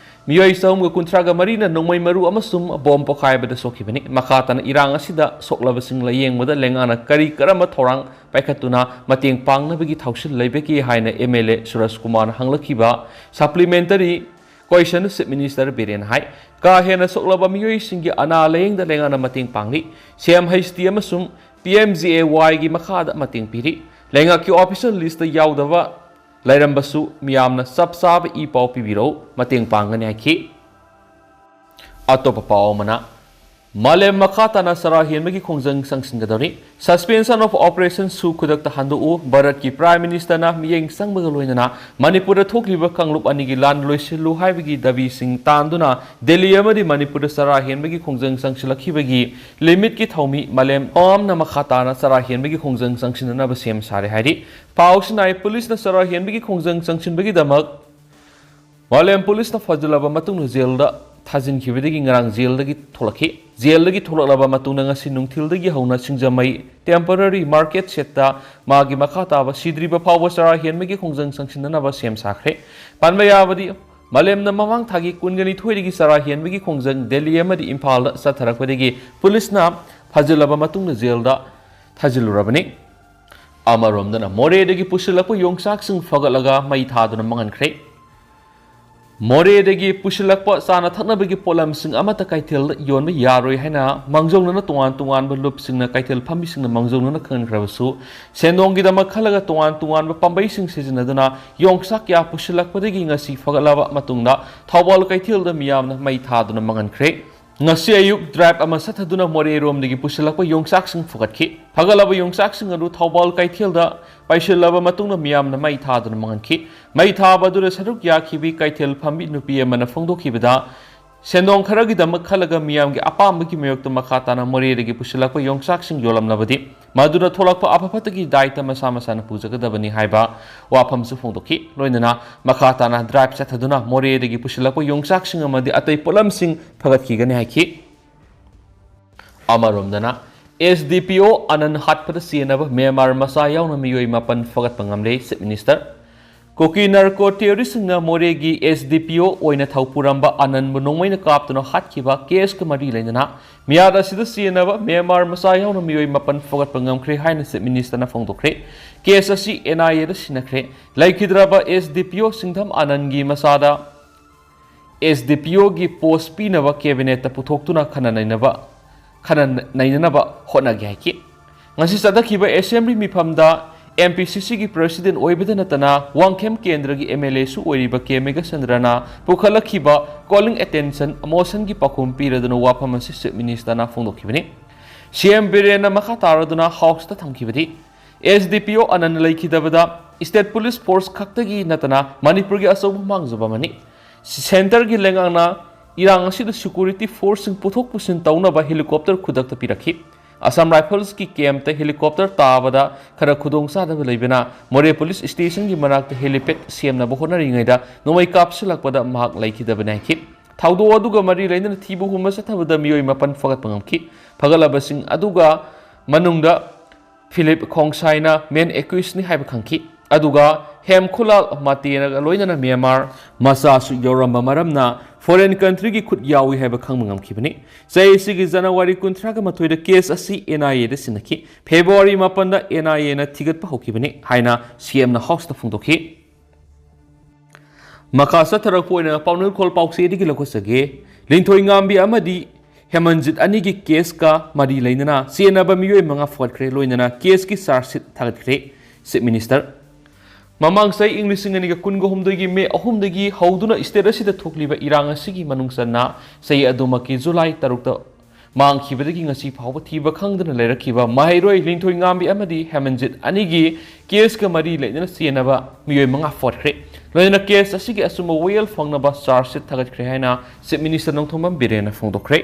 ꯃꯤꯑꯣꯏ ꯆꯍꯨꯝꯒ ꯀꯨꯟꯊ꯭ꯔꯥꯒ ꯃꯔꯤꯅ ꯅꯣꯡꯃꯩ ꯃꯔꯨ ꯑꯃꯁꯨꯡ ꯕꯣꯝ ꯄꯣꯈꯥꯏꯕꯗ ꯁꯣꯛꯈꯤꯕꯅꯤ꯫ ꯃꯈꯥ ꯇꯥꯅ ꯏꯔꯥꯡ ꯑꯁꯤꯗ ꯁꯣꯛꯂꯕꯁꯤꯡ ꯂꯥꯌꯦꯡꯕꯗ ꯂꯩꯉꯥꯛꯅ ꯀꯔꯤ ꯀꯔꯝꯕ ꯊꯧꯔꯥꯡ ꯄꯥꯏꯈꯠꯇꯨꯅ ꯃꯇꯦꯡ ꯄꯥꯡꯅꯕꯒꯤ ꯊꯧꯁꯤꯜ ꯂꯩꯕꯒꯦ ꯍꯥꯏꯅ M L A ꯁꯨꯔꯖ ꯀꯨꯃꯥꯔꯅ ꯍꯪꯂꯛꯈꯤꯕ supplementary question Chief Minister ꯕꯤꯔꯦꯟꯅ ꯍꯥꯏ꯫ ꯀꯥ ꯍꯦꯟꯅ ꯁꯣꯛꯂꯕ ꯃꯤꯑꯣꯏꯁꯤꯡꯒꯤ ꯑꯅꯥ ꯂꯥꯌꯦꯡꯗ ꯂꯩꯉꯥꯛꯅ ꯃꯇꯦꯡ ꯄꯥꯡꯂꯤ꯫ C M H T ꯑꯃꯁꯨꯡ P M G A Yꯒꯤ ꯃꯈꯥꯗ ꯃꯇꯦꯡ ꯄꯤꯔꯤ꯫ ꯂꯩꯉꯥꯛꯀꯤ official listꯇ ꯌꯥꯎꯗꯕ ꯂꯩꯔꯝꯕꯁꯨ ꯃꯤꯌꯥꯝꯅ ꯆꯞ ꯆꯥꯕ ꯏ ꯄꯥꯎ ꯄꯤꯕꯤꯔꯛꯎ, ꯃꯇꯦꯡ ꯄꯥꯡꯒꯅꯤ ꯍꯥꯏꯈꯤ꯫ ꯑꯇꯣꯞꯄ ꯄꯥꯎ ꯑꯃꯅ, ꯃꯥꯂꯦꯝ ꯃꯈꯥ ꯇꯥꯅ ꯆꯔꯥ ꯍꯦꯟꯕꯒꯤ ꯈꯣꯡꯖꯪ ꯆꯪꯁꯤꯟꯒꯗꯧꯔꯤ꯫ Suspension of Operations ꯁꯨ ꯈꯨꯗꯛꯇ ꯍꯟꯗꯣꯛꯎ꯫ ꯚꯥꯔꯠꯀꯤ Prime Minister ꯅ ꯃꯤꯠꯌꯦꯡ ꯆꯪꯕꯒ ꯂꯣꯏꯅꯅ ꯃꯅꯤꯄꯨꯔꯗ ꯊꯣꯛꯂꯤꯕ ꯀꯥꯡꯂꯨꯞ ꯑꯅꯤꯒꯤ ꯂꯥꯟ ꯂꯣꯏꯁꯤꯜꯂꯨ ꯍꯥꯏꯕꯒꯤ ꯗꯥꯕꯤꯁꯤꯡ ꯇꯥꯟꯗꯨꯅ ꯗꯦꯜꯂꯤ ꯑꯃꯗꯤ ꯃꯅꯤꯄꯨꯔꯗ ꯆꯔꯥ ꯍꯦꯟꯕꯒꯤ ꯈꯣꯡꯖꯪ ꯆꯪꯁꯤꯜꯂꯛꯈꯤꯕꯒꯤ limit ꯀꯤ ꯊꯧꯃꯤ ꯃꯥꯂꯦꯝ ꯄꯨꯝꯅ ꯃꯈꯥ ꯇꯥꯅ ꯆꯔꯥ ꯍꯦꯟꯕꯒꯤ ꯈꯣꯡꯖꯪ ꯆꯪꯁꯤꯟꯅꯅꯕ ꯁꯦꯝ ꯁꯥꯔꯦ ꯍꯥꯏꯔꯤ꯫ ꯄꯥꯎꯁꯤꯅ ꯍꯥꯏ, ꯄꯨꯂꯤꯁꯅ ꯆꯔꯥ ꯍꯦꯟꯕꯒꯤ ꯈꯣꯡꯖꯪ ꯆꯪꯁꯤꯟꯕꯒꯤꯗꯃꯛ ꯃꯥꯂꯦꯝ ꯄꯨꯂꯤꯁꯅ ꯐꯥꯖꯤꯜꯂꯕ ꯃꯇꯨꯡꯗ ꯖꯦꯜꯗ ꯊꯥꯖꯤꯟꯈꯤꯕꯗꯒꯤ ꯉꯔꯥꯡ ꯖꯦꯜꯗꯒꯤ ꯊꯣꯛꯂꯛꯈꯤ꯫ ꯖꯦꯜꯗꯒꯤ ꯊꯣꯛꯂꯛꯂꯕ ꯃꯇꯨꯡꯗ ꯉꯁꯤ ꯅꯨꯡꯊꯤꯜꯗꯒꯤ ꯍꯧꯅ ꯁꯤꯡꯖꯃꯩ temporary market shed ꯇ ꯃꯥꯒꯤ ꯃꯈꯥ ꯇꯥꯕ ꯁꯤꯗ꯭ꯔꯤꯕ ꯐꯥꯎꯕ ꯆꯔꯥ ꯍꯦꯟꯕꯒꯤ ꯈꯣꯡꯖꯪ ꯆꯪꯁꯤꯟꯅꯅꯕ ꯁꯦꯝ ꯁꯥꯈ꯭ꯔꯦ꯫ ꯄꯟꯕ ꯌꯥꯕꯗꯤ, ꯃꯥꯂꯦꯝꯅ ꯃꯃꯥꯡ ꯊꯥꯒꯤ ꯀꯨꯟꯒ ꯅꯤꯊꯣꯏꯗꯒꯤ ꯆꯔꯥ ꯍꯦꯟꯕꯒꯤ ꯈꯣꯡꯖꯪ ꯗꯦꯜꯂꯤ ꯑꯃꯗꯤ ꯏꯝꯐꯥꯜꯗ ꯆꯠꯊꯔꯛꯄꯗꯒꯤ ꯄꯨꯂꯤꯁꯅ ꯐꯥꯖꯤꯜꯂꯕ ꯃꯇꯨꯡꯗ ꯖꯦꯜꯗ ꯊꯥꯖꯤꯜꯂꯨꯔꯕꯅꯤ꯫ ꯑꯃꯔꯣꯝꯗꯅ ꯃꯣꯔꯦꯗꯒꯤ ꯄꯨꯁꯤꯜꯂꯛꯄ ꯌꯣꯡꯆꯥꯛꯁꯤꯡ ꯐꯒꯠꯂꯒ ꯃꯩ ꯊꯥꯗꯨꯅ ꯃꯥꯡꯍꯟꯈ꯭ꯔꯦ꯫ ꯃꯣꯔꯦꯗꯒꯤ ꯄꯨꯁꯤꯜꯂꯛꯄ ꯆꯥꯅ ꯊꯛꯅꯕꯒꯤ ꯄꯣꯠꯂꯝꯁꯤꯡ ꯑꯃꯠꯇ ꯀꯩꯊꯦꯜꯗ ꯌꯣꯟꯕ ꯌꯥꯔꯣꯏ ꯍꯥꯏꯅ ꯃꯥꯡꯖꯧꯅꯅ ꯇꯣꯉꯥꯟ ꯇꯣꯉꯥꯟꯕ ꯂꯨꯞꯁꯤꯡꯅ ꯀꯩꯊꯦꯜ ꯐꯝꯕꯤꯁꯤꯡꯅ ꯃꯥꯡꯖꯧꯅꯅ ꯈꯪꯍꯟꯈ꯭ꯔꯕꯁꯨ, ꯁꯦꯟꯗꯣꯡꯒꯤꯗꯃꯛ ꯈꯜꯂꯒ ꯇꯣꯉꯥꯟ ꯇꯣꯉꯥꯟꯕ ꯄꯥꯝꯕꯩꯁꯤꯡ ꯁꯤꯖꯤꯟꯅꯗꯨꯅ ꯌꯣꯡꯆꯥꯛ ꯀꯌꯥ ꯄꯨꯁꯤꯜꯂꯛꯄꯗꯒꯤ ꯉꯁꯤ ꯐꯒꯠꯂꯕ ꯃꯇꯨꯡꯗ ꯊꯧꯕꯥꯜ ꯀꯩꯊꯦꯜꯗ ꯃꯤꯌꯥꯝꯅ ꯃꯩ ꯊꯥꯗꯨꯅ ꯃꯥꯡꯍꯟꯈ꯭ꯔꯦ꯫ ꯉꯁꯤ ꯑꯌꯨꯛ drive ꯑꯃ ꯆꯠꯊꯗꯨꯅ ꯃꯣꯔꯦꯔꯣꯝꯗꯒꯤ ꯄꯨꯁꯤꯜꯂꯛꯄ ꯌꯣꯡꯆꯥꯛꯁꯤꯡ ꯐꯨꯒꯠꯈꯤ꯫ ꯐꯒꯠꯂꯕ ꯌꯣꯡꯆꯥꯛꯁꯤꯡ ꯑꯗꯨ ꯊꯧꯕꯥꯜ ꯀꯩꯊꯦꯜꯗ ꯄꯩꯁꯤꯜꯂꯕ ꯃꯇꯨꯡꯗ ꯃꯤꯌꯥꯝꯅ ꯃꯩ ꯊꯥꯗꯨꯅ ꯃꯥꯡꯍꯟꯈꯤ꯫ ꯃꯩ ꯊꯥꯕ ꯑꯗꯨꯗ ꯁꯔꯨꯛ ꯌꯥꯈꯤꯕꯤ ꯀꯩꯊꯦꯜ ꯐꯝꯕꯤ ꯅꯨꯄꯤ ꯑꯃꯅ ꯐꯣꯡꯗꯣꯛꯈꯤꯕꯗ, ꯁꯦꯟꯗꯣꯡ ꯈꯔꯒꯤꯗꯃꯛ ꯈꯜꯂꯒ ꯃꯤꯌꯥꯝꯒꯤ ꯑꯄꯥꯝꯕꯒꯤ ꯃꯥꯌꯣꯛꯇ ꯃꯈꯥ ꯇꯥꯅ ꯃꯣꯔꯦꯗꯒꯤ ꯄꯨꯁꯤꯜꯂꯛꯄ ꯌꯣꯡꯆꯥꯛꯁꯤꯡ ꯌꯣꯜꯂꯝꯂꯕꯗꯤ, ꯃꯗꯨꯗ ꯊꯣꯛꯂꯛꯄ ꯑꯐ ꯐꯠꯇꯒꯤ ꯗꯥꯏꯇ ꯃꯁꯥ ꯃꯁꯥꯅ ꯄꯨꯖꯒꯗꯕꯅꯤ ꯍꯥꯏꯕ ꯋꯥꯐꯝꯁꯨ ꯐꯣꯡꯗꯣꯛꯈꯤ꯫ ꯂꯣꯏꯅꯅ ꯃꯈꯥ ꯇꯥꯅ drive ꯆꯠꯊꯗꯨꯅ ꯃꯣꯔꯦꯗꯒꯤ ꯄꯨꯁꯤꯜꯂꯛꯄ ꯌꯣꯡꯆꯥꯛꯁꯤꯡ ꯑꯃꯗꯤ ꯑꯇꯩ ꯄꯣꯠꯂꯝꯁꯤꯡ ꯐꯒꯠꯈꯤꯒꯅꯤ ꯍꯥꯏꯈꯤ꯫ ꯑꯃꯔꯣꯝꯗꯅ, S D P O ꯑꯅꯟ ꯍꯥꯠꯄꯗ ꯆꯦꯟꯅꯕ ꯃ꯭ꯌꯥꯟꯃꯥꯔ ꯃꯆꯥ ꯌꯥꯎꯅ ꯃꯤꯑꯣꯏ ꯃꯥꯄꯟ ꯐꯒꯠꯄ ꯉꯝꯂꯦ, Chief Minister꯫ ꯀꯨꯀꯤ narco terroristꯁꯤꯡꯅ ꯃꯣꯔꯦꯒꯤ S D P O ꯑꯣꯏꯅ ꯊꯧ ꯄꯨꯔꯝꯕ ꯑꯅꯟꯕꯨ ꯅꯣꯡꯃꯩꯅ ꯀꯥꯞꯇꯨꯅ ꯍꯥꯠꯈꯤꯕ caseꯀ ꯃꯔꯤ ꯂꯩꯅꯅ ꯃꯤꯌꯥꯠ ꯑꯁꯤꯗ ꯆꯦꯟꯅꯕ ꯃ꯭ꯌꯥꯟꯃꯥꯔ ꯃꯆꯥ ꯌꯥꯎꯅ ꯃꯤꯑꯣꯏ ꯃꯥꯄꯟ ꯐꯒꯠꯄ ꯉꯝꯈ꯭ꯔꯦ ꯍꯥꯏꯅ Chief Ministerꯅ ꯐꯣꯡꯗꯣꯛꯈ꯭ꯔꯦ꯫ Case ꯑꯁꯤ N I Aꯗ ꯁꯤꯟꯅꯈ꯭ꯔꯦ꯫ ꯂꯩꯈꯤꯗ꯭ꯔꯕ S D P O ꯁꯤꯡꯊꯝ ꯑꯅꯟꯒꯤ ꯃꯆꯥꯗ S D P Oꯒꯤ post ꯄꯤꯅꯕ cabinetꯇ ꯄꯨꯊꯣꯛꯇꯨꯅ ꯈꯟꯅ ꯅꯩꯅꯕ, ꯈꯟꯅ ꯅꯩꯅꯅꯕ ꯍꯣꯠꯅꯒꯦ ꯍꯥꯏꯈꯤ꯫ ꯉꯁꯤ ꯆꯠꯊꯈꯤꯕ assembly ꯃꯤꯐꯝꯗ ꯑꯦꯝ ꯄꯤ ꯁꯤ ꯁꯤꯒꯤ ꯄ꯭ꯔꯦꯁꯤꯗꯦꯟ ꯑꯣꯏꯕꯗ ꯅꯠꯇꯅ ꯋꯥꯡꯈꯦꯝ ꯀꯦꯟꯗ꯭ꯔꯒꯤ ꯑꯦꯝ ꯑꯦꯜ ꯑꯦꯁꯨ ꯑꯣꯏꯔꯤꯕ ꯀꯦ ꯃꯦꯘꯆꯟꯗ꯭ꯔꯅ ꯄꯨꯈꯠꯂꯛꯈꯤꯕ ꯀꯣꯂꯤꯡ ꯑꯦꯇꯦꯟꯁꯟ ꯃꯣꯁꯟꯒꯤ ꯄꯥꯎꯈꯨꯝ ꯄꯤꯔꯗꯨꯅ ꯋꯥꯐꯝ ꯑꯁꯤ ꯆꯤꯐ ꯃꯤꯅꯤꯁꯇꯔꯅ ꯐꯣꯡꯗꯣꯛꯈꯤꯕꯅꯤ꯫ ꯁꯤ ꯑꯦꯝ ꯕꯤꯔꯦꯟꯅ ꯃꯈꯥ ꯇꯥꯔꯗꯨꯅ ꯍꯥꯎꯁꯇ ꯊꯝꯈꯤꯕꯗꯤ, ꯑꯦꯁ ꯗꯤ ꯄꯤ ꯑꯣ ꯑꯅꯟ ꯂꯩꯈꯤꯗꯕꯗ ꯁ꯭ꯇꯦꯠ ꯄꯨꯂꯤꯁ ꯐꯣꯔꯁ ꯈꯛꯇꯒꯤ ꯅꯠꯇꯅ ꯃꯅꯤꯄꯨꯔꯒꯤ ꯑꯆꯧꯕ ꯃꯥꯡꯖꯕ ꯑꯃꯅꯤ꯫ ꯁꯦꯟꯇꯔꯒꯤ ꯂꯩꯉꯥꯛꯅ ꯏꯔꯥꯡ ꯑꯁꯤꯗ ꯁꯦꯀ꯭ꯌꯨꯔꯤꯇꯤ ꯐꯣꯔꯁꯁꯤꯡ ꯄꯨꯊꯣꯛ ꯄꯨꯁꯤꯟ ꯇꯧꯅꯕ ꯍꯦꯂꯤꯀꯣꯞꯇꯔ ꯈꯨꯗꯛꯇ ꯄꯤꯔꯛꯈꯤ꯫ ꯑꯁꯥꯝ ꯔꯥꯏꯐꯜꯁꯀꯤ ꯀꯦꯝꯞꯇ ꯍꯦꯂꯤꯀꯣꯞꯇꯔ ꯇꯥꯕꯗ ꯈꯔ ꯈꯨꯗꯣꯡꯆꯥꯗꯕ ꯂꯩꯕꯅ ꯃꯣꯔꯦ ꯄꯨꯂꯤꯁ ꯁ꯭ꯇꯦꯁꯟꯒꯤ ꯃꯅꯥꯛꯇ ꯍꯦꯂꯤꯄꯦꯗ ꯁꯦꯝꯅꯕ ꯍꯣꯠꯅꯔꯤꯉꯩꯗ ꯅꯣꯡꯃꯩ ꯀꯥꯞꯁꯤꯜꯂꯛꯄꯗ ꯃꯍꯥꯛ ꯂꯩꯈꯤꯗꯕꯅꯤ ꯍꯥꯏꯈꯤ꯫ ꯊꯧꯗꯣꯛ ꯑꯗꯨꯒ ꯃꯔꯤ ꯂꯩꯅꯅ ꯊꯤꯕ ꯍꯨꯝꯕ ꯆꯠꯊꯕꯗ ꯃꯤꯑꯣꯏ ꯃꯥꯄꯟ ꯐꯒꯠꯄ ꯉꯝꯈꯤ꯫ ꯐꯒꯠꯂꯕꯁꯤꯡ ꯑꯗꯨꯒ ꯃꯅꯨꯡꯗ ꯐꯤꯂꯤꯞ ꯈꯣꯡꯁꯥꯏꯅ ꯃꯦꯟ ꯑꯦꯀ꯭ꯌꯨꯁꯅꯤ ꯍꯥꯏꯕ ꯈꯪꯈꯤ꯫ ꯑꯗꯨꯒ ꯍꯦꯝꯈꯨꯂꯥꯜ ꯃꯇꯦꯅꯒ ꯂꯣꯏꯅꯅ ꯃ꯭ꯌꯥꯟꯃꯥꯔ ꯃꯆꯥꯁꯨ ꯌꯥꯎꯔꯝꯕ ꯃꯔꯝꯅ ꯐꯣꯔꯦꯟ ꯀꯟꯇ꯭ꯔꯤꯒꯤ ꯈꯨꯠ ꯌꯥꯎꯏ ꯍꯥꯏꯕ ꯈꯪꯕ ꯉꯝꯈꯤꯕꯅꯤ꯫ ꯆꯍꯤ ꯑꯁꯤꯒꯤ ꯖꯅꯋꯥꯔꯤ ꯀꯨꯟꯊ꯭ꯔꯥꯒ ꯃꯥꯊꯣꯏꯗ ꯀꯦꯁ ꯑꯁꯤ ꯑꯦꯟ ꯑꯥꯏ ꯑꯦꯗ ꯁꯤꯟꯅꯈꯤ꯫ ꯐꯦꯕ꯭ꯔꯨꯋꯥꯔꯤ ꯃꯥꯄꯟꯗ ꯑꯦꯟ ꯑꯥꯏ ꯑꯦꯅ ꯊꯤꯒꯠꯄ ꯍꯧꯈꯤꯕꯅꯤ ꯍꯥꯏꯅ ꯁꯤ ꯑꯦꯝꯅ ꯍꯥꯎꯁꯇ ꯐꯣꯡꯗꯣꯛꯈꯤ꯫ ꯃꯈꯥ ꯆꯠꯊꯔꯛꯄ ꯑꯣꯏꯅ ꯄꯥꯎꯅꯨꯡꯈꯣꯜ ꯄꯥꯎꯆꯦꯗꯒꯤ ꯂꯧꯈꯠꯆꯒꯦ꯫ ꯂꯤꯟꯊꯣꯏꯉꯥꯝꯕꯤ ꯑꯃꯗꯤ ꯍꯦꯃꯟꯖꯤꯠ ꯑꯅꯤꯒꯤ ꯀꯦꯁꯀ ꯃꯔꯤ ꯂꯩꯅꯅ ꯆꯦꯟꯅꯕ ꯃꯤꯑꯣꯏ ꯃꯉꯥ ꯐꯒꯠꯈ꯭ꯔꯦ, ꯂꯣꯏꯅꯅ ꯀꯦꯁꯀꯤ ꯆꯥꯔꯖ ꯁꯤꯠ ꯊꯥꯒꯠꯈ꯭ꯔꯦ꯫ Chief minister. ꯃꯃꯥꯡ ꯆꯍꯤ ꯏꯪ ꯂꯤꯁꯤꯡ ꯑꯅꯤꯒ ꯀꯨꯟꯒ ꯍꯨꯝꯗꯣꯏꯒꯤ ꯃꯦ ꯑꯍꯨꯝꯗꯒꯤ ꯍꯧꯗꯨꯅ ꯁ꯭ꯇꯦꯠ ꯑꯁꯤꯗ ꯊꯣꯛꯂꯤꯕ ꯏꯔꯥꯡ ꯑꯁꯤꯒꯤ ꯃꯅꯨꯡ ꯆꯟꯅ ꯆꯍꯤ ꯑꯗꯨꯃꯛꯀꯤ ꯖꯨꯂꯥꯏ ꯇꯔꯨꯛꯇ ꯃꯥꯡꯈꯤꯕꯗꯒꯤ ꯉꯁꯤ ꯐꯥꯎꯕ ꯊꯤꯕ ꯈꯪꯗꯅ ꯂꯩꯔꯛꯈꯤꯕ ꯃꯍꯩꯔꯣꯏ ꯂꯤꯟꯊꯣꯏꯉꯥꯝꯕꯤ ꯑꯃꯗꯤ ꯍꯦꯃꯟꯖꯤꯠ ꯑꯅꯤꯒꯤ ꯀꯦꯁꯀ ꯃꯔꯤ ꯂꯩꯅꯅ ꯆꯦꯟꯅꯕ ꯃꯤꯑꯣꯏ ꯃꯉꯥ ꯐꯒꯠꯈ꯭ꯔꯦ꯫ ꯂꯣꯏꯅꯅ ꯀꯦꯁ ꯑꯁꯤꯒꯤ ꯑꯆꯨꯝꯕ ꯋꯥꯌꯦꯜ ꯐꯪꯅꯕ ꯆꯥꯔꯖ ꯁꯤꯠ ꯊꯥꯒꯠꯈ꯭ꯔꯦ ꯍꯥꯏꯅ ꯆꯤꯐ ꯃꯤꯅꯤꯁꯇꯔ ꯅꯣꯡꯊꯣꯝꯕꯝ ꯕꯤꯔꯦꯟꯅ ꯐꯣꯡꯗꯣꯛꯈ꯭ꯔꯦ꯫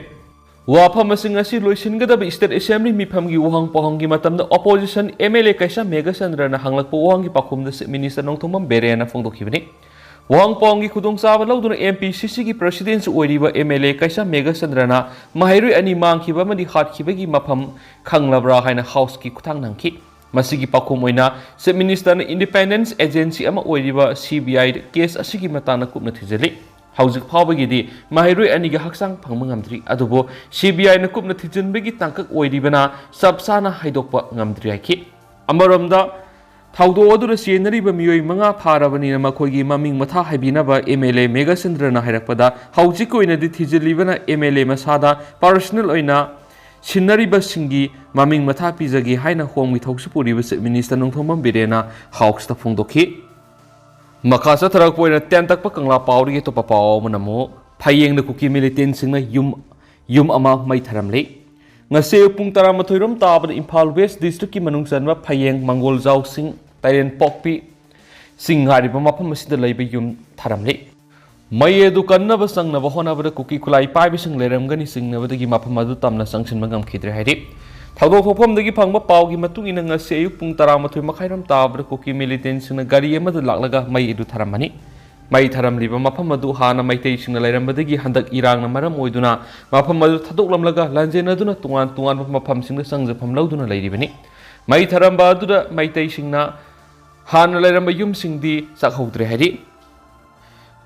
ꯋꯥꯐꯝ ꯑꯁꯤꯡ ꯑꯁꯤ ꯂꯣꯏꯁꯤꯟꯒꯗꯕ ꯁ꯭ꯇꯦꯠ ꯑꯦꯁꯦꯝꯕ꯭ꯂꯤ ꯃꯤꯐꯝꯒꯤ ꯋꯥꯍꯪ ꯄꯥꯎꯍꯪꯒꯤ ꯃꯇꯝꯗ opposition M L A Keisham ꯃꯦꯘꯆꯟꯗ꯭ꯔꯅ ꯍꯪꯂꯛꯄ ꯋꯥꯍꯪꯒꯤ ꯄꯥꯎꯈꯨꯝꯗ ꯆꯤꯐ ꯃꯤꯅꯤꯁꯇꯔ ꯅꯣꯡꯊꯣꯝꯕꯝ ꯕꯤꯔꯦꯟꯅ ꯐꯣꯡꯗꯣꯛꯈꯤꯕꯅꯤ꯫ ꯋꯥꯍꯪ ꯄꯥꯎꯍꯪꯒꯤ ꯈꯨꯗꯣꯡꯆꯥꯕ ꯂꯧꯗꯨꯅ ꯑꯦꯝ ꯄꯤ ꯁꯤ ꯁꯤꯒꯤ ꯄ꯭ꯔꯦꯁꯤꯗꯦꯟꯁꯨ ꯑꯣꯏꯔꯤꯕ ꯑꯦꯝ ꯑꯦꯜ ꯑꯦ ꯀꯩꯁꯥꯝ ꯃꯦꯘꯆꯟꯗ꯭ꯔꯅ ꯃꯍꯩꯔꯣꯏ ꯑꯅꯤ ꯃꯥꯡꯈꯤꯕ ꯑꯃꯗꯤ ꯍꯥꯠꯈꯤꯕꯒꯤ ꯃꯐꯝ ꯈꯪꯂꯕ꯭ꯔꯥ ꯍꯥꯏꯅ ꯍꯥꯎꯁꯀꯤ ꯈꯨꯠꯊꯥꯡꯗ ꯍꯪꯈꯤ꯫ ꯃꯁꯤꯒꯤ ꯄꯥꯎꯈꯨꯝ ꯑꯣꯏꯅ ꯆꯤꯐ ꯃꯤꯅꯤꯁꯇꯔꯅ ꯏꯟꯗꯤꯄꯦꯟꯗꯦꯟꯁ ꯑꯦꯖꯦꯟꯁꯤ ꯑꯃ ꯑꯣꯏꯔꯤꯕ ꯁꯤ ꯕꯤ ꯑꯥꯏꯗ ꯀꯦꯁ ꯑꯁꯤꯒꯤ ꯃꯇꯥꯡꯗ ꯀꯨꯞꯅ ꯊꯤꯖꯤꯜꯂꯤ꯫ ꯍꯧꯖꯤꯛ ꯐꯥꯎꯕꯒꯤꯗꯤ ꯃꯍꯩꯔꯣꯏ ꯑꯅꯤꯒꯤ ꯍꯛꯆꯥꯡ ꯐꯪꯕ ꯉꯝꯗ꯭ꯔꯤ, ꯑꯗꯨꯕꯨ ꯁꯤ ꯕꯤ ꯑꯥꯏꯅ ꯀꯨꯞꯅ ꯊꯤꯖꯤꯟꯕꯒꯤ ꯇꯥꯡꯀꯛ ꯑꯣꯏꯔꯤꯕꯅ ꯆꯞ ꯆꯥꯅ ꯍꯥꯏꯗꯣꯛꯄ ꯉꯝꯗ꯭ꯔꯤ ꯍꯥꯏꯈꯤ꯫ ꯑꯃꯔꯣꯝꯗ, ꯊꯧꯗꯣꯛ ꯑꯗꯨꯗ ꯆꯦꯟꯅꯔꯤꯕ ꯃꯤꯑꯣꯏ ꯃꯉꯥ ꯐꯥꯔꯕꯅꯤꯅ ꯃꯈꯣꯏꯒꯤ ꯃꯃꯤꯡ ꯃꯊꯥ ꯍꯥꯏꯕꯤꯅꯕ ꯑꯦꯝ ꯑꯦꯜ ꯑꯦ ꯃꯦꯘꯆꯟꯗ꯭ꯔꯅ ꯍꯥꯏꯔꯛꯄꯗ, ꯍꯧꯖꯤꯛꯀꯤ ꯑꯣꯏꯅꯗꯤ ꯊꯤꯖꯤꯜꯂꯤꯕꯅ ꯑꯦꯝ ꯑꯦꯜ ꯑꯦ ꯃꯁꯥꯗ ꯄꯔꯁꯅꯦꯜ ꯑꯣꯏꯅ ꯁꯤꯟꯅꯔꯤꯕꯁꯤꯡꯒꯤ ꯃꯃꯤꯡ ꯃꯊꯥ ꯄꯤꯖꯒꯦ ꯍꯥꯏꯅ ꯍꯣꯝꯒꯤ ꯊꯧꯁꯤꯜ ꯄꯨꯔꯤꯕ Chief Minister ꯅꯣꯡꯊꯣꯝꯕꯝ ꯕꯤꯔꯦꯟꯅ Houseꯇ ꯐꯣꯡꯗꯣꯛꯈꯤ꯫ ꯃꯈꯥ ꯆꯠꯊꯔꯛꯄ ꯑꯣꯏꯅ ꯇꯦꯟ ꯇꯛꯄ ꯀꯪꯂꯥ ꯄꯥꯎꯗꯒꯤ ꯑꯇꯣꯞꯄ ꯄꯥꯎ ꯑꯃꯅ ꯑꯃꯨꯛ ꯐꯌꯦꯡꯗ ꯀꯨꯀꯤ militantꯁꯤꯡꯅ ꯌꯨꯝ, ꯌꯨꯝ ꯑꯃ ꯃꯩ ꯊꯥꯔꯝꯂꯤ꯫ ꯉꯁꯤ ꯑꯌꯨꯛ ꯄꯨꯡ ꯇꯔꯥꯃꯥꯊꯣꯏ ꯔꯣꯝ ꯇꯥꯕꯗ ꯏꯝꯐꯥꯜ West Districtꯀꯤ ꯃꯅꯨꯡ ꯆꯟꯕ ꯐꯌꯦꯡ, ꯃꯪꯒꯣꯜꯖꯥꯎꯁꯤꯡ, ꯇꯥꯏꯔꯦꯟꯄꯣꯛꯄꯤ ꯆꯤꯡ ꯍꯥꯏꯔꯤꯕ ꯃꯐꯝ ꯑꯁꯤꯗ ꯂꯩꯕ ꯌꯨꯝ ꯊꯥꯔꯝꯂꯤ꯫ ꯃꯩ ꯑꯗꯨ ꯀꯟꯅꯕ ꯆꯪꯅꯕ ꯍꯣꯠꯅꯕꯗ ꯀꯨꯀꯤ ꯈꯨꯠꯂꯥꯏ ꯄꯥꯏꯕꯁꯤꯡ ꯂꯩꯔꯝꯒꯅꯤ ꯆꯤꯡꯅꯕꯗꯒꯤ ꯃꯐꯝ ꯑꯗꯨ ꯇꯝꯅ ꯆꯪꯁꯤꯟꯕ ꯉꯝꯈꯤꯗ꯭ꯔꯦ ꯍꯥꯏꯔꯤ꯫ ꯊꯧꯗꯣꯛ ꯊꯣꯛꯐꯝꯗꯒꯤ ꯐꯪꯕ ꯄꯥꯎꯒꯤ ꯃꯇꯨꯡ ꯏꯟꯅ ꯉꯁꯤ ꯑꯌꯨꯛ ꯄꯨꯡ ꯇꯔꯥꯃꯥꯊꯣꯏ ꯃꯈꯥꯏ ꯔꯣꯝ ꯇꯥꯕꯗ ꯀꯨꯀꯤ militantꯁꯤꯡꯅ ꯒꯥꯔꯤ ꯑꯃꯗ ꯂꯥꯛꯂꯒ ꯃꯩ ꯑꯗꯨ ꯊꯥꯔꯝꯕꯅꯤ꯫ ꯃꯩ ꯊꯥꯔꯝꯂꯤꯕ ꯃꯐꯝ ꯑꯗꯨ ꯍꯥꯟꯅ ꯃꯩꯇꯩꯁꯤꯡꯅ ꯂꯩꯔꯝꯕꯗꯒꯤ ꯍꯟꯗꯛ ꯏꯔꯥꯡꯅ ꯃꯔꯝ ꯑꯣꯏꯗꯨꯅ ꯃꯐꯝ ꯑꯗꯨ ꯊꯥꯗꯣꯛꯂꯝꯂꯒ ꯂꯥꯟꯖꯦꯟꯅꯗꯨꯅ ꯇꯣꯉꯥꯟ ꯇꯣꯉꯥꯟꯕ ꯃꯐꯝꯁꯤꯡꯗ ꯆꯪꯖꯐꯝ ꯂꯧꯗꯨꯅ ꯂꯩꯔꯤꯕꯅꯤ꯫ ꯃꯩ ꯊꯥꯔꯝꯕ ꯑꯗꯨꯗ ꯃꯩꯇꯩꯁꯤꯡꯅ ꯍꯥꯟꯅ ꯂꯩꯔꯝꯕ ꯌꯨꯝꯁꯤꯡꯗꯤ ꯆꯥꯛꯍꯧꯗ꯭ꯔꯦ ꯍꯥꯏꯔꯤ꯫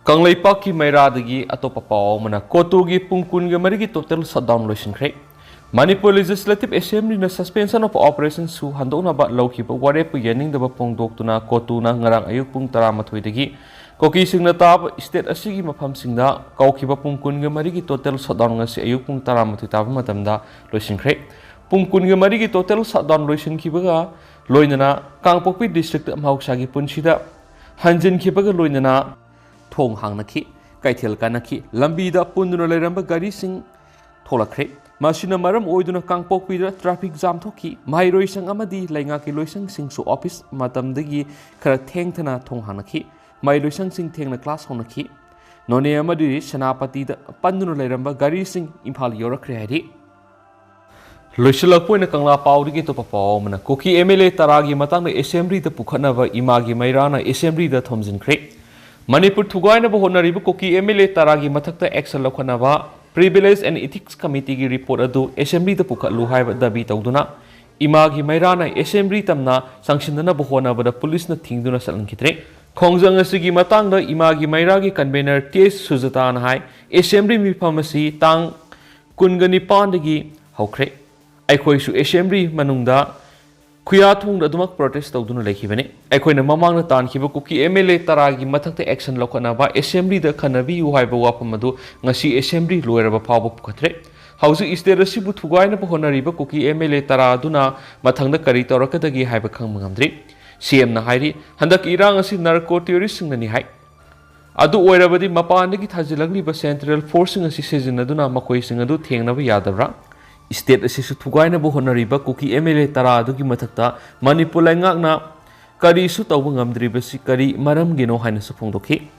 ꯀꯪꯂꯩꯄꯥꯛꯀꯤ ꯃꯩꯔꯥꯗꯒꯤ ꯑꯇꯣꯞꯄ ꯄꯥꯎ ꯑꯃꯅ, ꯀꯣꯇꯨꯒꯤ ꯄꯨꯡ ꯀꯨꯟꯒ ꯃꯔꯤꯒꯤ total shutdown ꯂꯣꯏꯁꯤꯟꯈ꯭ꯔꯦ꯫ Manipur Legislative Assemblyꯅ suspension of operations ꯁꯨ ꯍꯟꯗꯣꯛꯅꯕ ꯂꯧꯈꯤꯕ ꯋꯥꯔꯦꯞꯄꯨ ꯌꯥꯅꯤꯡꯗꯕ ꯐꯣꯡꯗꯣꯛꯇꯨꯅ ꯀꯣꯇꯨꯅ ꯉꯔꯥꯡ ꯑꯌꯨꯛ ꯄꯨꯡ ꯇꯔꯥꯃꯥꯊꯣꯏꯗꯒꯤ ꯀꯨꯀꯤꯁꯤꯡꯅ ꯇꯥꯕ state ꯑꯁꯤꯒꯤ ꯃꯐꯝꯁꯤꯡꯗ ꯀꯧꯈꯤꯕ ꯄꯨꯡ ꯀꯨꯟꯒ ꯃꯔꯤꯒꯤ total shutdown ꯉꯁꯤ ꯑꯌꯨꯛ ꯄꯨꯡ ꯇꯔꯥꯃꯥꯊꯣꯏ ꯇꯥꯕ ꯃꯇꯝꯗ ꯂꯣꯏꯁꯤꯟꯈ꯭ꯔꯦ꯫ ꯄꯨꯡ ꯀꯨꯟꯒ ꯃꯔꯤꯒꯤ total shutdown ꯂꯣꯏꯁꯤꯟꯈꯤꯕꯒ ꯂꯣꯏꯅꯅ ꯀꯥꯡꯄꯣꯛꯄꯤ district ꯃꯍꯧꯁꯥꯒꯤ ꯄꯨꯟꯁꯤꯗ ꯍꯟꯖꯤꯟꯈꯤꯕꯒ ꯂꯣꯏꯅꯅ ꯊꯣꯡ ꯍꯥꯡꯅꯈꯤ, ꯀꯩꯊꯦꯜ ꯀꯥꯅꯈꯤ, ꯂꯝꯕꯤꯗ ꯄꯨꯟꯗꯨꯅ ꯂꯩꯔꯝꯕ ꯒꯥꯔꯤꯁꯤꯡ ꯊꯣꯛꯂꯛꯈ꯭ꯔꯦ꯫ ꯃꯁꯤꯅ ꯃꯔꯝ ꯑꯣꯏꯗꯨꯅ ꯀꯥꯡꯄꯣꯛꯄꯤꯗ traffic jam ꯊꯣꯛꯈꯤ꯫ ꯃꯍꯩꯔꯣꯏꯁꯪ ꯑꯃꯗꯤ ꯂꯩꯉꯥꯛꯀꯤ ꯂꯣꯏꯁꯪꯁꯤꯡꯁꯨ office ꯃꯇꯝꯗꯒꯤ ꯈꯔ ꯊꯦꯡꯊꯅ ꯊꯣꯡ ꯍꯥꯡꯅꯈꯤ꯫ ꯃꯍꯩ ꯂꯣꯏꯁꯪꯁꯤꯡ ꯊꯦꯡꯅ class ꯍꯧꯅꯈꯤ꯫ ꯅꯣꯅꯦ ꯑꯃꯗꯤ ꯁꯦꯅꯥꯄꯇꯤꯗ ꯄꯟꯗꯨꯅ ꯂꯩꯔꯝꯕ ꯒꯥꯔꯤꯁꯤꯡ ꯏꯝꯐꯥꯜ ꯌꯧꯔꯛꯈ꯭ꯔꯦ ꯍꯥꯏꯔꯤ꯫ ꯂꯣꯏꯁꯤꯜꯂꯛꯄ ꯑꯣꯏꯅ ꯀꯪꯂꯥ ꯄꯥꯎꯗꯒꯤ ꯑꯇꯣꯞꯄ ꯄꯥꯎ ꯑꯃꯅ, ꯀꯨꯀꯤ MLA ꯇꯔꯥꯒꯤ ꯃꯇꯥꯡꯗ Assemblyꯗ ꯄꯨꯈꯠꯅꯕ ꯏꯃꯥꯒꯤ ꯃꯩꯔꯥꯅ Assemblyꯗ ꯊꯣꯝꯖꯤꯟꯈ꯭ꯔꯦ꯫ ꯃꯅꯤꯄꯨꯔ ꯊꯨꯒꯥꯏꯅꯕ ꯍꯣꯠꯅꯔꯤꯕ ꯀꯨꯀꯤ MLA ꯇꯔꯥꯒꯤ ꯃꯊꯛꯇ action ꯂꯧꯈꯠꯅꯕ Privilege and Ethics Committeeꯒꯤ report ꯑꯗꯨ Assemblyꯗ ꯄꯨꯈꯠꯂꯨ ꯍꯥꯏꯕ ꯗꯥꯕꯤ ꯇꯧꯗꯨꯅ ꯏꯃꯥꯒꯤ ꯃꯩꯔꯥꯅ Assembly ꯇꯝꯅ ꯆꯪꯁꯤꯟꯅꯅꯕ ꯍꯣꯠꯅꯕꯗ ꯄꯨꯂꯤꯁꯅ ꯊꯤꯡꯗꯨꯅ ꯆꯠꯍꯟꯈꯤꯗ꯭ꯔꯦ꯫ ꯈꯣꯡꯖꯪ ꯑꯁꯤꯒꯤ ꯃꯇꯥꯡꯗ ꯏꯃꯥꯒꯤ ꯃꯩꯔꯥꯒꯤ convener T H ꯁꯨꯖꯥꯇꯥꯅ ꯍꯥꯏ, Assembly ꯃꯤꯐꯝ ꯑꯁꯤ ꯇꯥꯡ ꯀꯨꯟꯒ ꯅꯤꯄꯥꯟꯗꯒꯤ ꯍꯧꯈ꯭ꯔꯦ꯫ ꯑꯩꯈꯣꯏꯁꯨ Assembly ꯃꯅꯨꯡꯗ ꯈꯨꯌꯥꯊꯣꯡꯗ ꯑꯗꯨꯃꯛ protest ꯇꯧꯗꯨꯅ ꯂꯩꯈꯤꯕꯅꯤ꯫ ꯑꯩꯈꯣꯏꯅ ꯃꯃꯥꯡꯗ ꯇꯥꯟꯈꯤꯕ ꯀꯨꯀꯤ MLA ꯇꯔꯥꯒꯤ ꯃꯊꯛꯇ action ꯂꯧꯈꯠꯅꯕ Assemblyꯗ ꯈꯟꯅꯕꯤꯌꯨ ꯍꯥꯏꯕ ꯋꯥꯐꯝ ꯑꯗꯨ ꯉꯁꯤ Assembly ꯂꯣꯏꯔꯕ ꯐꯥꯎꯕ ꯄꯨꯈꯠꯇ꯭ꯔꯦ꯫ ꯍꯧꯖꯤꯛ state ꯑꯁꯤꯕꯨ ꯊꯨꯒꯥꯏꯅꯕ ꯍꯣꯠꯅꯔꯤꯕ ꯀꯨꯀꯤ MLA ꯇꯔꯥ ꯑꯗꯨꯅ ꯃꯊꯪꯗ ꯀꯔꯤ ꯇꯧꯔꯛꯀꯗꯒꯦ ꯍꯥꯏꯕ ꯈꯪꯕ ꯉꯝꯗ꯭ꯔꯤ꯫ CMꯅ ꯍꯥꯏꯔꯤ, ꯍꯟꯗꯛꯀꯤ ꯏꯔꯥꯡ ꯑꯁꯤ narco terroristꯁꯤꯡꯅꯅꯤ ꯍꯥꯏ꯫ ꯑꯗꯨ ꯑꯣꯏꯔꯕꯗꯤ ꯃꯄꯥꯟꯗꯒꯤ ꯊꯥꯖꯤꯜꯂꯛꯂꯤꯕ central forceꯁꯤꯡ ꯑꯁꯤ ꯁꯤꯖꯤꯟꯅꯗꯨꯅ ꯃꯈꯣꯏꯁꯤꯡ ꯑꯗꯨ ꯊꯦꯡꯅꯕ ꯌꯥꯗꯕ꯭ꯔꯥ? State ꯑꯁꯤꯁꯨ ꯊꯨꯒꯥꯏꯅꯕ ꯍꯣꯠꯅꯔꯤꯕ ꯀꯨꯀꯤ MLA ꯇꯔꯥ ꯑꯗꯨꯒꯤ ꯃꯊꯛꯇ ꯃꯅꯤꯄꯨꯔ ꯂꯩꯉꯥꯛꯅ ꯀꯔꯤꯁꯨ ꯇꯧꯕ ꯉꯝꯗ꯭ꯔꯤꯕꯁꯤ ꯀꯔꯤ ꯃꯔꯝꯒꯤꯅꯣ ꯍꯥꯏꯅꯁꯨ ꯐꯣꯡꯗꯣꯛꯈꯤ꯫